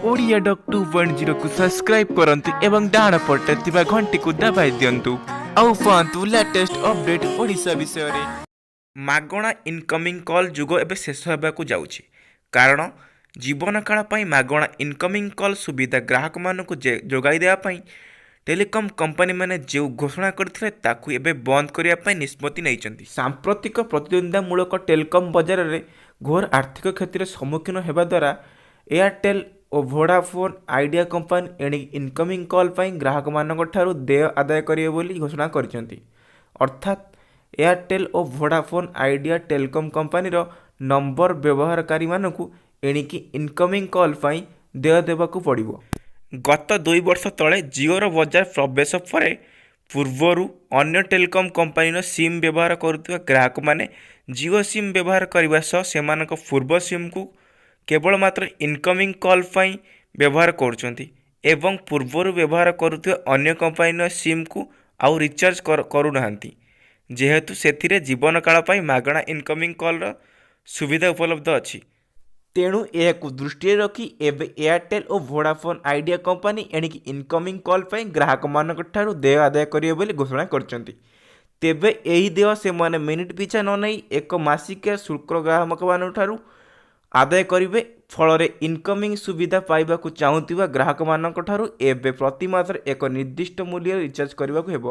Odia dock 2.0କୁ subscribe କରନ୍ତୁ ଏବଂ ଡାହାଣ ପଟରେ ଥିବା ଘଣ୍ଟିକୁ ଦବାଇ ଦିଅନ୍ତୁ ଆଉ ପାଆନ୍ତୁ ଲାଟେଷ୍ଟ ଅପଡେଟ୍ ଓଡ଼ିଶା ବିଷୟରେ। ମାଗଣା ଇନକମିଂ କଲ୍ ଯୁଗ ଏବେ ଶେଷ ହେବାକୁ ଯାଉଛି। କାରଣ ଜୀବନକାଳ ପାଇଁ ମାଗଣା ଇନକମିଂ କଲ୍ ସୁବିଧା ଗ୍ରାହକମାନଙ୍କୁ ଯୋଗାଇ ଦେବା ପାଇଁ ଟେଲିକମ୍ କମ୍ପାନୀମାନେ ଯେଉଁ ଘୋଷଣା କରିଥିଲେ, ତାକୁ ଏବେ ବନ୍ଦ କରିବା ପାଇଁ ନିଷ୍ପତ୍ତି ନେଇଛନ୍ତି। ସାମ୍ପ୍ରତିକ ପ୍ରତିଦ୍ୱନ୍ଦ୍ୱିତାମୂଳକ ଟେଲିକମ୍ ବଜାରରେ ଘୋର ଆର୍ଥିକ କ୍ଷତିର ସମ୍ମୁଖୀନ ହେବା ଦ୍ୱାରା ଏୟାରଟେଲ୍ ଓ ଭୋଡାଫୋନ୍ ଆଇଡିଆ କମ୍ପାନୀ ଏଣିକି ଇନକମିଂ କଲ୍ ପାଇଁ ଗ୍ରାହକମାନଙ୍କଠାରୁ ଦେୟ ଆଦାୟ କରିବେ ବୋଲି ଘୋଷଣା କରିଛନ୍ତି। ଅର୍ଥାତ୍ ଏୟାରଟେଲ୍ ଓ ଭୋଡାଫୋନ୍ ଆଇଡିଆ ଟେଲିକମ୍ କମ୍ପାନୀର ନମ୍ବର ବ୍ୟବହାରକାରୀମାନଙ୍କୁ ଏଣିକି ଇନକମିଂ କଲ୍ ପାଇଁ ଦେୟ ଦେବାକୁ ପଡ଼ିବ। ଗତ 2 ବର୍ଷ ତଳେ ଜିଓର ବଜାର ପ୍ରବେଶ ପରେ ପୂର୍ବରୁ ଅନ୍ୟ ଟେଲିକମ୍ କମ୍ପାନୀର ସିମ୍ ବ୍ୟବହାର କରୁଥିବା ଗ୍ରାହକମାନେ ଜିଓ ସିମ୍ ବ୍ୟବହାର କରିବା ସହ ସେମାନଙ୍କ ପୂର୍ବ ସିମ୍କୁ କେବଳ ମାତ୍ର ଇନକମିଂ କଲ୍ ପାଇଁ ବ୍ୟବହାର କରୁଛନ୍ତି ଏବଂ ପୂର୍ବରୁ ବ୍ୟବହାର କରୁଥିବା ଅନ୍ୟ କମ୍ପାନୀର ସିମ୍କୁ ଆଉ ରିଚାର୍ଜ କରୁନାହାନ୍ତି, ଯେହେତୁ ସେଥିରେ ଜୀବନକାଳ ପାଇଁ ମାଗଣା ଇନକମିଂ କଲ୍ର ସୁବିଧା ଉପଲବ୍ଧ ଅଛି। ତେଣୁ ଏହାକୁ ଦୃଷ୍ଟିରେ ରଖି ଏବେ ଏୟାରଟେଲ୍ ଓ ଭୋଡାଫୋନ୍ ଆଇଡିଆ କମ୍ପାନୀ ଏଣିକି ଇନକମିଂ କଲ୍ ପାଇଁ ଗ୍ରାହକମାନଙ୍କଠାରୁ ଦେୟ ଆଦାୟ କରିବେ ବୋଲି ଘୋଷଣା କରିଛନ୍ତି। ତେବେ ଏହି ଦେୟ ସେମାନେ ମିନିଟ୍ ପିଛା ନ ନେଇ ଏକ ମାସିକିଆ ଶୁଳ୍କ ଗ୍ରାହକମାନଙ୍କଠାରୁ ଆଦାୟ କରିବେ। ଫଳରେ ଇନକମିଂ ସୁବିଧା ପାଇବାକୁ ଚାହୁଁଥିବା ଗ୍ରାହକମାନଙ୍କଠାରୁ ଏବେ ପ୍ରତି ମାସରେ ଏକ ନିର୍ଦ୍ଦିଷ୍ଟ ମୂଲ୍ୟରେ ରିଚାର୍ଜ କରିବାକୁ ହେବ।